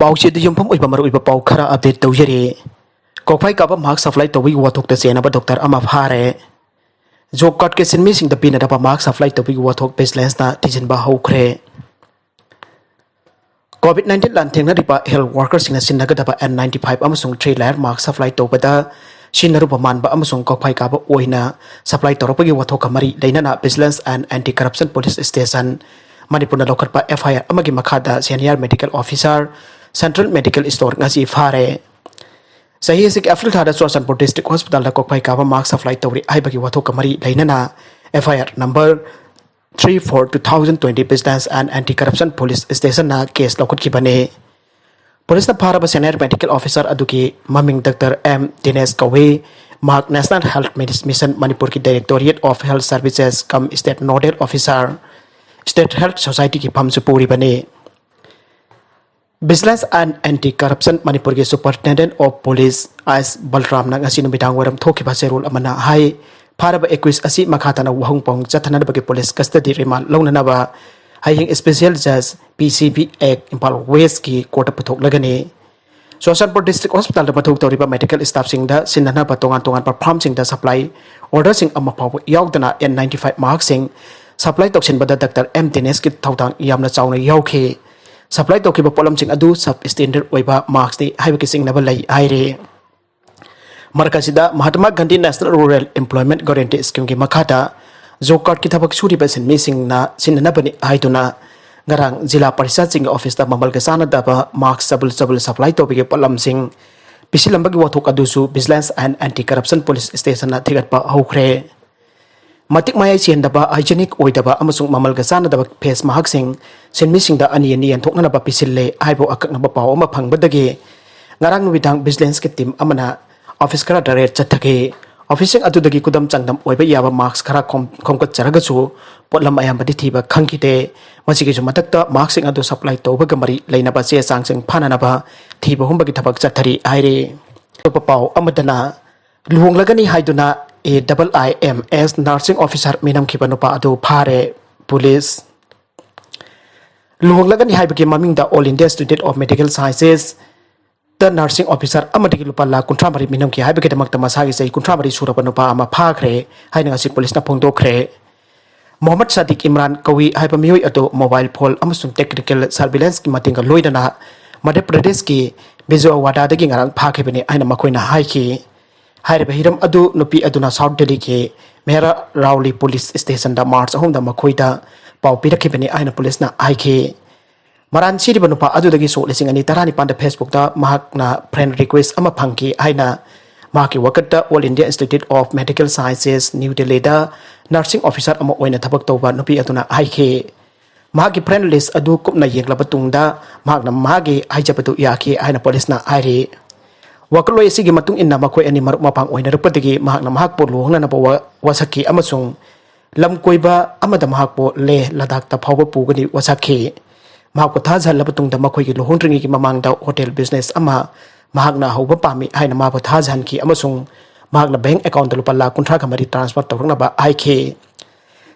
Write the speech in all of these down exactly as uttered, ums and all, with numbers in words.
ꯄꯥꯎꯆꯦꯗ ꯌꯨꯝꯐꯝ ꯑꯣꯏꯕ ꯃꯔꯨꯑꯣꯏꯕ ꯄꯥꯎ ꯈꯔ ꯑꯞꯗꯦꯠ ꯇꯧꯖꯔꯤ꯫ ꯀꯣꯛꯐꯥꯏ ꯀꯥꯕ ꯃꯥꯛꯁ ꯁꯄ꯭ꯂꯥꯏ ꯇꯧꯕꯒꯤ ꯋꯥꯊꯣꯛꯇ ꯆꯦꯟꯅꯕ ꯗꯣꯛꯇꯔ ꯑꯃ ꯐꯥꯔꯦ꯫ ꯖꯣꯕ ꯀꯥꯔꯗꯀꯤ ꯁꯤꯟꯃꯤꯁꯤꯡꯗ ꯄꯤꯅꯅꯕ ꯃꯥꯛꯁ ꯁꯄ꯭ꯂꯥꯏ ꯇꯧꯕꯒꯤ ꯋꯥꯊꯣꯛ ꯚꯤꯖꯤꯂꯦꯟꯁꯅ ꯊꯤꯖꯤꯟꯕ ꯍꯧꯈ꯭ꯔꯦ꯫ ꯀꯣꯚꯤꯗ ꯅꯥꯏꯟꯇꯤꯟ ꯂꯥꯟꯊꯦꯡꯅꯔꯤꯕ ꯍꯦꯜꯊ ꯋꯥꯔꯀꯔꯁꯤꯡꯅ ꯁꯤꯖꯤꯟꯅꯒꯗꯕ ꯑꯦꯟ ꯅꯥꯏꯟꯇꯤ ꯐꯥꯏꯚ ꯑꯃꯁꯨꯡ ꯊ꯭ꯔꯤ ꯂꯦꯌꯔ ꯃꯥꯛꯁ ꯁꯄ꯭ꯂꯥꯏ ꯇꯧꯕꯗ ꯁꯤꯖꯤꯟꯅꯔꯨꯕ ꯃꯥꯟꯕ ꯑꯃꯁꯨꯡ ꯀꯣꯛꯐꯥꯏ ꯀꯥꯕ ꯑꯣꯏꯅ ꯁꯄ꯭ꯂꯥꯏ ꯇꯧꯔꯛꯄꯒꯤ ꯋꯥꯊꯣꯛꯀ ꯃꯔꯤ ꯂꯩꯅꯅ vigilance and anti corruption police station ꯃꯅꯤꯄꯨꯔꯅ ꯂꯧꯈꯠꯄ ꯑꯦꯐ ꯑꯥꯏ ꯑꯥꯔ ꯑꯃꯒꯤ ꯃꯈꯥꯗ senior medical officer, central medical store ꯉꯁꯤ ꯐꯥꯔꯦ꯫ ꯆꯍꯤ ꯑꯁꯤꯒꯤ ꯑꯦꯄ꯭ꯔꯤꯜ ꯊꯥꯗ ꯆꯨꯔꯥꯆꯥꯟꯄꯨꯔ ꯗꯤꯁꯇ꯭ꯔꯤꯛ ꯍꯣꯁꯄꯤꯇꯥꯜꯗ ꯀꯣꯛꯐꯥꯏ ꯀꯥꯕ ꯃꯥꯛꯁ ꯁꯄ꯭ꯂꯥꯏ ꯇꯧꯔꯤ ꯍꯥꯏꯕꯒꯤ ꯋꯥꯊꯣꯛꯀ ꯃꯔꯤ ꯂꯩꯅꯅ F I R number three four two thousand twenty vigilance and anti corruption police ꯁ꯭ꯇꯦꯁꯟꯅ ꯀꯦꯁ ꯂꯧꯈꯠꯈꯤꯕꯅꯤ꯫ ꯄꯨꯂꯤꯁꯅ ꯐꯥꯔꯕ ꯁꯦꯅꯤꯌꯔ ꯃꯦꯗꯤꯀꯦꯜ ꯑꯣꯐꯤꯁꯥꯔ ꯑꯗꯨꯒꯤ ꯃꯃꯤꯡ ꯗꯥꯛꯇꯔ ꯑꯦꯝ ꯗꯤꯅꯦꯁ ꯀꯧꯏ꯫ ꯃꯍꯥꯛ ꯅꯦꯁꯅꯦꯜ ꯍꯦꯜꯊ ꯃꯤꯁꯟ ꯃꯅꯤꯄꯨꯔꯒꯤ directorate of health services cum state nodal officer, state health ꯁꯣꯁꯥꯏꯇꯤꯒꯤ ꯐꯝꯁꯨ ꯄꯨꯔꯤꯕꯅꯤ꯫ ꯚꯤꯖꯤꯂꯦꯟꯁ ꯑꯦꯟ ꯑꯦꯟꯇꯤ ꯀꯔꯞꯁꯟ ꯃꯅꯤꯄꯨꯔꯒꯤ ꯁꯨꯄꯔꯤꯟꯇꯦꯟꯗꯦꯟꯠ ꯑꯣꯐ ꯄꯨꯂꯤꯁ ꯑꯥꯏꯁ ꯕꯜꯔꯥꯝꯅ ꯉꯁꯤ ꯅꯨꯃꯤꯗꯥꯡ ꯋꯥꯏꯔꯝ ꯊꯣꯛꯈꯤꯕ ꯆꯦꯔꯣꯜ ꯑꯃꯅ ꯍꯥꯏ, ꯐꯥꯔꯕ ꯑꯦꯀ꯭ꯌꯨꯁ ꯑꯁꯤ ꯃꯈꯥ ꯇꯥꯅ ꯋꯥꯍꯪ ꯄꯥꯎꯍꯪ ꯆꯠꯊꯅꯕꯒꯤ ꯄꯨꯂꯤꯁ ꯀꯁꯇꯗꯤ ꯔꯤꯃꯥꯟ ꯂꯧꯅꯅꯕ ꯍꯌꯦꯡ ꯁ꯭ꯄꯦꯁꯤꯌꯦꯜ ꯖꯖ ꯄꯤ ꯁꯤ ꯕꯤ ꯑꯦꯛ ꯏꯝꯐꯥꯜ ꯋꯦꯁꯀꯤ ꯀꯣꯔꯠꯇ ꯄꯨꯊꯣꯛꯂꯒꯅꯤ꯫ ꯆꯨꯔꯥꯆꯥꯟꯄꯨꯔ ꯗꯤꯁꯇ꯭ꯔꯤꯛ ꯍꯣꯁꯄꯤꯇꯥꯜꯗ ꯃꯊꯧ ꯇꯧꯔꯤꯕ ꯃꯦꯗꯤꯀꯦꯜ ꯁ꯭ꯇꯥꯐꯁꯤꯡꯗ ꯁꯤꯟꯅꯅꯕ ꯇꯣꯉꯥꯟ ꯇꯣꯉꯥꯟꯕ ꯐꯥꯔꯝꯁꯤꯡꯗ ꯁꯄ꯭ꯂꯥꯏ ꯑꯣꯔꯗꯔꯁꯤꯡ ꯑꯃ ꯐꯥꯎꯕ ꯌꯥꯎꯗꯅ ꯑꯦꯟ ꯅꯥꯏꯟꯇꯤ ꯐꯥꯏꯚ ꯃꯥꯛꯁꯁꯤꯡ ꯁꯄ꯭ꯂꯥꯏ ꯇꯧꯁꯤꯟꯕꯗ ꯗꯥꯛꯇꯔ ꯑꯦꯝ ꯗꯤꯅꯦꯁꯀꯤ ꯊꯧꯗꯥꯡ ꯌꯥꯝꯅ ꯆꯥꯎꯅ ꯌꯥꯎꯈꯤ꯫ ꯁꯄ꯭ꯂꯥꯏ ꯇꯧꯈꯤꯕ ꯄꯣꯠꯂꯝꯁꯤꯡ ꯑꯗꯨ ꯁꯕ ꯁ꯭ꯇꯦꯟꯗꯔꯗ ꯑꯣꯏꯕ ꯃꯥꯛꯁꯅꯤ ꯍꯥꯏꯕꯒꯤ ꯆꯤꯡꯅꯕ ꯂꯩ ꯍꯥꯏꯔꯤ꯫ ꯃꯔꯛ ꯑꯁꯤꯗ, Mahatma Gandhi national rural ꯑꯦꯝꯄ꯭ꯂꯣꯏꯃꯦꯟꯠ guarantee ꯁ꯭ꯀꯤꯝꯒꯤ ꯃꯈꯥꯗ ꯖꯣꯕ ꯀꯥꯔꯗꯀꯤ ꯊꯕꯛ ꯁꯨꯔꯤꯕ ꯁꯤꯟꯃꯤꯁꯤꯡꯅ ꯁꯤꯟꯅꯅꯕꯅꯤ ꯍꯥꯏꯗꯨꯅ ꯉꯔꯥꯡ ꯖꯤꯂꯥ ꯄꯔꯤꯁꯠꯁꯤꯡꯒꯤ ꯑꯣꯐꯤꯁꯇ ꯃꯃꯜꯒ ꯆꯥꯟꯅꯗꯕ ꯃꯥꯛꯁ ꯆꯕꯨꯜ ꯆꯕꯨꯜ ꯁꯄ꯭ꯂꯥꯏ ꯇꯧꯕꯒꯤ ꯄꯣꯠꯂꯝꯁꯤꯡ ꯄꯤꯁꯤꯜꯂꯝꯕꯒꯤ ꯋꯥꯊꯣꯛ ꯑꯗꯨꯁꯨ ꯚꯤꯖꯤꯂꯦꯟꯁ ꯑꯦꯟ ꯑꯦꯟꯇꯤ ꯀꯔꯞꯁꯟ ꯄꯨꯂꯤꯁ ꯁ꯭ꯇꯦꯁꯟꯅ ꯊꯤꯒꯠꯄ ꯍꯧꯈ꯭ꯔꯦ꯫ ꯃꯇꯤꯛ ꯃꯌꯥꯏ ꯆꯦꯟꯗꯕ, ꯍꯥꯏꯖꯤꯅꯤꯛ ꯑꯣꯏꯗꯕ ꯑꯃꯁꯨꯡ ꯃꯃꯜꯒ ꯆꯥꯟꯅꯗꯕ ꯐꯦꯁ ꯃꯥꯛꯁꯁꯤꯡ ꯁꯤꯟꯃꯤꯁꯤꯡꯗ ꯑꯅꯤ ꯑꯅꯤ ꯌꯦꯟꯊꯣꯛꯅꯅꯕ ꯄꯤꯁꯤꯜꯂꯦ ꯍꯥꯏꯕ ꯑꯀꯛꯅꯕ ꯄꯥꯎ ꯑꯃ ꯐꯪꯕꯗꯒꯤ ꯉꯔꯥꯡ ꯅꯨꯃꯤꯗꯥꯡ ꯚꯤꯖꯤꯂꯦꯟꯁꯀꯤ ꯇꯤꯝ ꯑꯃꯅ ꯑꯣꯐꯤꯁ ꯈꯔꯗ ꯔꯦꯗ ꯆꯠꯊꯈꯤ꯫ ꯑꯣꯐꯤꯁꯁꯤꯡ ꯑꯗꯨꯗꯒꯤ ꯈꯨꯗꯝ ꯆꯥꯡꯗꯝ ꯑꯣꯏꯕ ꯌꯥꯕ ꯃꯥꯛꯁ ꯈꯔ ꯈꯣꯝ-, ꯈꯣꯝꯒꯠꯆꯔꯒꯁꯨ ꯄꯣꯠꯂꯝ ꯑꯌꯥꯝꯕꯗꯤ ꯊꯤꯕ ꯈꯪꯈꯤꯗꯦ꯫ ꯃꯁꯤꯒꯤꯁꯨ ꯃꯊꯛꯇ ꯃꯥꯛꯁꯁꯤꯡ ꯑꯗꯨ ꯁꯄ꯭ꯂꯥꯏ ꯇꯧꯕꯒ ꯃꯔꯤ ꯂꯩꯅꯕ ꯆꯦ ꯆꯥꯡꯁꯤꯡ ꯐꯥꯅꯅꯕ ꯊꯤꯕ ꯍꯨꯝꯕꯒꯤ ꯊꯕꯛ ꯆꯠꯊꯔꯤ ꯍꯥꯏꯔꯤ꯫ ꯑꯇꯣꯞꯄ ꯄꯥꯎ ꯑꯃꯗꯅ, ꯂꯨꯍꯣꯡꯂꯒꯅꯤ ꯍꯥꯏꯗꯨꯅ A double I M S nursing officer ꯃꯤꯅꯝꯈꯤꯕ ꯅꯨꯄꯥ ꯑꯗꯨ ꯐꯥꯔꯦ ꯄꯨꯂꯤꯁ꯫ ꯂꯨꯍꯣꯡꯂꯒꯅꯤ ꯍꯥꯏꯕꯒꯤ ꯃꯃꯤꯡꯗ All India Institute of Medical Sciences ꯇ nursing officer ꯑꯃꯗꯒꯤ ꯂꯨꯄꯥ ꯂꯥꯈ ꯀꯨꯟꯊ꯭ꯔꯥ ꯃꯔꯤ ꯃꯤꯅꯝꯈꯤ ꯍꯥꯏꯕꯒꯤꯗꯃꯛꯇ ꯃꯁꯥꯒꯤ ꯆꯍꯤ ꯀꯨꯟꯊ꯭ꯔꯥ ꯃꯔꯤ ꯁꯨꯔꯕ ꯅꯨꯄꯥ ꯑꯃ ꯐꯥꯈ꯭ꯔꯦ ꯍꯥꯏꯅ ꯉꯁꯤ ꯄꯨꯂꯤꯁꯅ ꯐꯣꯡꯗꯣꯛꯈ꯭ꯔꯦ꯫ ꯃꯣꯍꯝꯃꯗ ꯁꯥꯗꯤꯛ ꯏꯝꯔꯥꯟ ꯀꯧꯏ ꯍꯥꯏꯕ ꯃꯤꯑꯣꯏ ꯑꯗꯨ mobile phone ꯑꯃꯁꯨꯡ technical surveillance ꯀꯤ ꯃꯇꯦꯡꯒ ꯂꯣꯏꯅꯅ ꯃꯙ꯭ꯌ ꯄ꯭ꯔꯗꯦꯁꯀꯤ ꯕꯤꯖꯣꯋꯥꯗꯥꯗꯒꯤ ꯉꯔꯥꯡ ꯐꯥꯈꯤꯕꯅꯤ ꯍꯥꯏꯅ ꯃꯈꯣꯏꯅ ꯍꯥꯏꯈꯤ꯫ ꯍꯥꯏꯔꯤꯕ ꯍꯤꯔꯝ ꯑꯗꯨ ꯅꯨꯄꯤ ꯑꯗꯨꯅ South Delhi ꯒꯤ ꯃꯦꯍꯔ ꯔꯥꯎꯂꯤ police station ꯗ March ꯑꯍꯨꯝꯗ ꯃꯈꯣꯏꯗ ꯄꯥꯎ ꯄꯤꯔꯛꯈꯤꯕꯅꯤ ꯍꯥꯏꯅ ꯄꯨꯂꯤꯁꯅ ꯍꯥꯏꯈꯤ꯫ ꯃꯔꯥꯟ ꯁꯤꯔꯤꯕ ꯅꯨꯄꯥ ꯑꯗꯨꯗꯒꯤ ꯁꯣꯛ ꯂꯤꯁꯤꯡ ꯑꯅꯤ ꯇꯔꯥꯅꯤꯄꯥꯟꯗ Facebook ꯇ ꯃꯍꯥꯛꯅ friend request ꯑꯃ ꯐꯪꯈꯤ ꯍꯥꯏꯅ ꯃꯍꯥꯛꯀꯤ ꯋꯥꯀꯠꯇ All India Institute of Medical Sciences, New Delhi the nursing officer ꯑꯃ ꯑꯣꯏꯅ ꯊꯕꯛ ꯇꯧꯕ ꯅꯨꯄꯤ ꯑꯗꯨꯅ ꯍꯥꯏꯈꯤ꯫ ꯃꯍꯥꯛꯀꯤ friend list ꯑꯗꯨ ꯀꯨꯞꯅ ꯌꯦꯡꯂꯕ ꯇꯨꯡꯗ ꯃꯍꯥꯛꯅ ꯃꯍꯥꯛꯀꯤ ꯍꯥꯏꯖꯕꯗꯨ ꯌꯥꯈꯤ ꯍꯥꯏꯅ ꯄꯨꯂꯤꯁꯅ ꯍꯥꯏꯔꯤ꯫ ꯋꯥꯀꯠꯂꯣꯏ ꯑꯁꯤꯒꯤ ꯃꯇꯨꯡ ꯏꯟꯅ ꯃꯈꯣꯏ ꯑꯅꯤ ꯃꯔꯨꯞ ꯃꯄꯥꯡ ꯑꯣꯏꯅꯔꯛꯄꯗꯒꯤ ꯃꯍꯥꯛꯅ ꯃꯍꯥꯛꯄꯨ ꯂꯨꯍꯣꯡꯅꯅꯕ ꯋꯥ-, ꯋꯥꯁꯛꯈꯤ ꯑꯃꯁꯨꯡ ꯂꯝ ꯀꯣꯏꯕ ꯑꯃꯗ ꯃꯍꯥꯛꯄꯨ ꯂꯦꯍ ꯂꯗꯥꯈꯇ ꯐꯥꯎꯕ ꯄꯨꯒꯅꯤ ꯋꯥꯁꯛꯈꯤ꯫ ꯃꯍꯥꯛꯄꯨ ꯊꯥꯖꯍꯜꯂꯕ ꯇꯨꯡꯗ ꯃꯈꯣꯏꯒꯤ ꯂꯨꯍꯣꯡꯗ꯭ꯔꯤꯉꯩꯒꯤ ꯃꯃꯥꯡꯗ hotel business ꯑꯃ ꯃꯍꯥꯛꯅ ꯍꯧꯕ ꯄꯥꯝꯃꯤ ꯍꯥꯏꯅ ꯃꯥꯕꯨ ꯊꯥꯖꯍꯟꯈꯤ ꯑꯃꯁꯨꯡ ꯃꯍꯥꯛꯅ bank account ꯇ ꯂꯨꯄꯥ ꯂꯥꯈ ꯀꯨꯟꯊ꯭ꯔꯥꯒ ꯃꯔꯤ transfer ꯇꯧꯔꯛꯅꯕ ꯍꯥꯏꯈꯤ꯫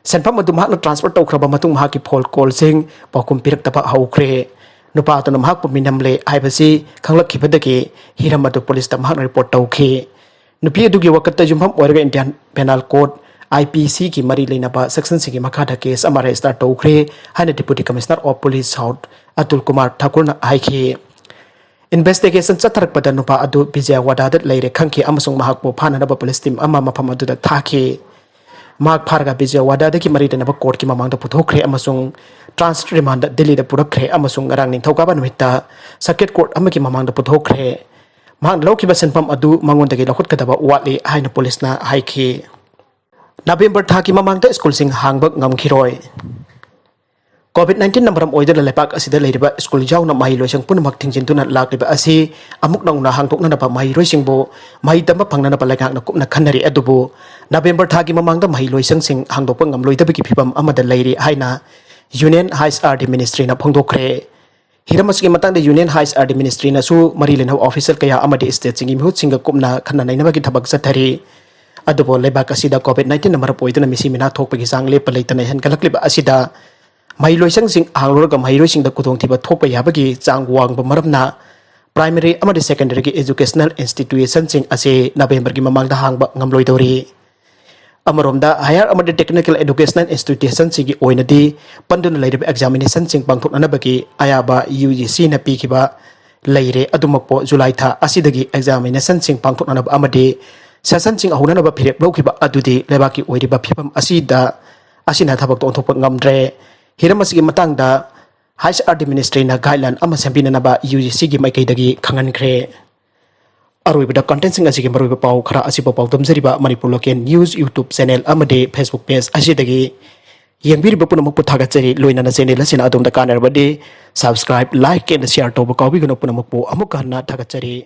ꯁꯦꯟꯐꯝ ꯑꯗꯨ ꯃꯍꯥꯛꯅ transfer ꯇꯧꯈ꯭ꯔꯕ ꯃꯇꯨꯡ ꯃꯍꯥꯛꯀꯤ phone call ꯁꯤꯡ ꯄꯥꯎꯈꯨꯝ ꯄꯤꯔꯛꯇꯕ ꯍꯧꯈ꯭ꯔꯦ꯫ ꯅꯨꯄꯥ ꯑꯗꯨꯅ ꯃꯍꯥꯛꯄꯨ ꯃꯤꯅꯝꯂꯦ ꯍꯥꯏꯕꯁꯤ ꯈꯪꯂꯛꯈꯤꯕꯗꯒꯤ ꯍꯤꯔꯝ ꯑꯗꯨ ꯄꯨꯂꯤꯁꯇ ꯃꯍꯥꯛꯅ report ꯇꯧꯈꯤ꯫ ꯅꯨꯄꯤ ꯑꯗꯨꯒꯤ ꯋꯥꯀꯠꯇ ꯌꯨꯝꯐꯝ ꯑꯣꯏꯔꯒ Indian Penal Code, I P C ꯒꯤ ꯃꯔꯤ ꯂꯩꯅꯕ section ꯁꯤꯡꯒꯤ ꯃꯈꯥꯗ case ꯑꯃ register ꯇꯧꯈ꯭ꯔꯦ ꯍꯥꯏꯅ Deputy Commissioner of Police South Atul Kumar ꯊꯥꯀꯨꯔꯅ ꯍꯥꯏꯈꯤ꯫ Investigation ꯆꯠꯊꯔꯛꯄꯗ ꯅꯨꯄꯥ ꯑꯗꯨ ꯕꯤꯖꯌꯋꯥꯗꯥꯗ ꯂꯩꯔꯦ ꯈꯪꯈꯤ ꯑꯃꯁꯨꯡ ꯃꯍꯥꯛꯄꯨ ꯐꯥꯅꯅꯕ police team ꯑꯃ ꯃꯐꯝ ꯑꯗꯨꯗ ꯊꯥꯈꯤ꯫ ꯃꯍꯥꯛ ꯐꯥꯔꯒ ꯕꯤꯖꯌꯋꯥꯗꯥꯗꯒꯤ ꯃꯔꯤ ꯂꯩꯅꯕ court ꯀꯤ ꯃꯃꯥꯡꯗ ꯄꯨꯊꯣꯛꯈ꯭ꯔꯦ ꯑꯃꯁꯨꯡ transit remand ꯗ ꯗꯤꯜꯂꯤꯗ ꯄꯨꯔꯛꯈ꯭ꯔꯦ ꯑꯃꯁꯨꯡ ꯉꯔꯥꯡ ꯅꯤꯡꯊꯧꯀꯥꯕ ꯅꯨꯃꯤꯠꯇ circuit court ꯑꯃꯒꯤ ꯃꯃꯥꯡꯗ ꯄꯨꯊꯣꯛꯈ꯭ꯔꯦ꯫ ꯃꯍꯥꯛꯅ ꯂꯧꯈꯤꯕ ꯁꯦꯟꯐꯝ ꯑꯗꯨ ꯃꯉꯣꯟꯗꯒꯤ ꯂꯧꯈꯠꯀꯗꯕ ꯋꯥꯠꯂꯤ ꯍꯥꯏꯅ ꯄꯨꯂꯤꯁꯅ ꯍꯥꯏꯈꯤ꯫ ꯅꯕꯦꯝꯕꯔ ꯊꯥꯒꯤ ꯃꯃꯥꯡꯗ ꯁ꯭ꯀꯨꯜꯁꯤꯡ ꯍꯥꯡꯕ ꯉꯝꯈꯤꯔꯣꯏ꯫ COVID nineteen ꯅ ꯃꯔꯝ ꯑꯣꯏꯗꯨꯅ ꯂꯩꯕꯥꯛ ꯑꯁꯤꯗ ꯂꯩꯔꯤꯕ ꯁ꯭ꯀꯨꯜ ꯌꯥꯎꯅ ꯃꯍꯩꯂꯣꯏꯁꯪ ꯄꯨꯝꯅꯃꯛ ꯊꯤꯡꯖꯤꯟꯗꯨꯅ ꯂꯥꯛꯂꯤꯕ ꯑꯁꯤ ꯑꯃꯨꯛ ꯅꯧꯅ ꯍꯥꯡꯗꯣꯛꯅꯅꯕ ꯃꯍꯩꯔꯣꯏꯁꯤꯡꯕꯨ ꯃꯍꯩ ꯇꯝꯕ ꯐꯪꯅꯅꯕ ꯂꯩꯉꯥꯛꯅ ꯀꯨꯞꯅ ꯈꯟꯅꯔꯤ꯫ ꯑꯗꯨꯕꯨ ꯅꯕꯦꯝꯕꯔ ꯊꯥꯒꯤ ꯃꯃꯥꯡꯗ ꯃꯍꯩꯂꯣꯏꯁꯪꯁꯤꯡ ꯍꯥꯡꯗꯣꯛꯄ ꯉꯝꯂꯣꯏꯗꯕꯒꯤ ꯐꯤꯚꯝ ꯑꯃꯗ ꯂꯩꯔꯤ ꯍꯥꯏꯅ Union Higher Education Ministry ꯅ ꯐꯣꯡꯗꯣꯛꯈ꯭ꯔꯦ꯫ ꯍꯤꯔꯝ ꯑꯁꯤꯒꯤ ꯃꯇꯥꯡꯗ Union Higher Education Ministry ꯅꯁꯨ ꯃꯔꯤ ꯂꯩꯅꯕ official ꯀꯌꯥ ꯑꯃꯗꯤ state ꯁꯤꯡꯒꯤ ꯃꯤꯍꯨꯠꯁꯤꯡꯒ ꯀꯨꯞꯅ ꯈꯟꯅ ꯅꯩꯅꯕꯒꯤ ꯊꯕꯛ ꯆꯠꯊꯔꯤ꯫ ꯑꯗꯨꯕꯨ ꯂꯩꯕꯥꯛ ꯑꯁꯤꯗ COVID nineteen ꯅ ꯃꯔꯝ ꯑꯣꯏꯗꯨꯅ ꯃꯤꯁꯤ ꯃꯤꯅꯥ ꯊꯣꯛꯄꯒꯤ ꯆꯥꯡ ꯂꯦꯞꯄ ꯂꯩꯇꯅ ꯍꯦꯟꯒꯠꯂꯛꯂꯤꯕ ꯑꯁꯤꯗ ꯃꯍꯩꯂꯣꯏꯁꯪꯁꯤꯡ ꯍꯥꯡꯂꯨꯔꯒ ꯃꯍꯩꯔꯣꯏꯁꯤꯡꯗ ꯈꯨꯗꯣꯡꯊꯤꯕ ꯊꯣꯛꯄ ꯌꯥꯕꯒꯤ ꯆꯥꯡ ꯋꯥꯡꯕ ꯃꯔꯝꯅ primary ꯑꯃꯗꯤ secondary ꯒꯤ educational institution ꯁꯤꯡ ꯑꯁꯤ November ꯒꯤ ꯃꯃꯥꯡꯗ ꯍꯥꯡꯕ ꯉꯝꯂꯣꯏꯗꯧꯔꯤ꯫ ꯑꯃꯔꯣꯝꯗ higher ꯑꯃꯗꯤ technical educational institution ꯁꯤꯡꯒꯤ ꯑꯣꯏꯅꯗꯤ ꯄꯟꯗꯨꯅ ꯂꯩꯔꯤꯕ examination ꯁꯤꯡ ꯄꯥꯡꯊꯣꯛꯅꯅꯕꯒꯤ ꯑꯌꯥꯕ UGC ꯅ ꯄꯤꯈꯤꯕ ꯂꯩꯔꯦ꯫ ꯑꯗꯨꯃꯛꯄꯨ July ꯊꯥ ꯑꯁꯤꯗꯒꯤ examination ꯁꯤꯡ ꯄꯥꯡꯊꯣꯛꯅꯅꯕ ꯑꯃꯗꯤ session ꯁꯤꯡ ꯍꯧꯅꯅꯕ ꯐꯤꯔꯦꯞ ꯂꯧꯈꯤꯕ ꯑꯗꯨꯗꯤ ꯂꯩꯕꯥꯛꯀꯤ ꯑꯣꯏꯔꯤꯕ ꯐꯤꯕꯝ ꯑꯁꯤꯗ, ꯑꯁꯤꯅ ꯊꯕꯛꯇ ꯑꯣꯟꯊꯣꯛꯄ ꯉꯝꯗ꯭ꯔꯦ꯫ ꯍꯤꯔꯝ ꯑꯁꯤꯒꯤ ꯃꯇꯥꯡꯗ Higher Ministry ꯅ guideline ꯑꯃ ꯁꯦꯝꯕꯤꯅꯅꯕ UGC ꯒꯤ ꯃꯥꯏꯀꯩꯗꯒꯤ ꯈꯪꯍꯟꯈ꯭ꯔꯦ꯫ ꯑꯔꯣꯏꯕꯗ content ꯁꯤꯡ ꯑꯁꯤꯒꯤ ꯃꯔꯨꯑꯣꯏꯕ ꯄꯥꯎ ꯈꯔ ꯑꯁꯤꯕꯨ ꯄꯥꯎꯗꯝꯖꯔꯤꯕ Manipur Local News YouTube channel ꯑꯃꯗꯤ Facebook page ꯑꯁꯤꯗꯒꯤ ꯌꯦꯡꯕꯤꯔꯤꯕ ꯄꯨꯝꯅꯃꯛꯄꯨ ꯊꯥꯒꯠꯆꯔꯤ꯫ ꯂꯣꯏꯅꯅ channel ꯑꯁꯤꯅ ꯑꯗꯣꯝꯗ ꯀꯥꯟꯅꯔꯕꯗꯤ subscribe, like and share ꯇꯧꯕ ꯀꯥꯎꯕꯤꯒꯅꯨ꯫ ꯄꯨꯝꯅꯃꯛꯄꯨ ꯑꯃꯨꯛ ꯍꯟꯅ ꯊꯥꯒꯠꯆꯔꯤ꯫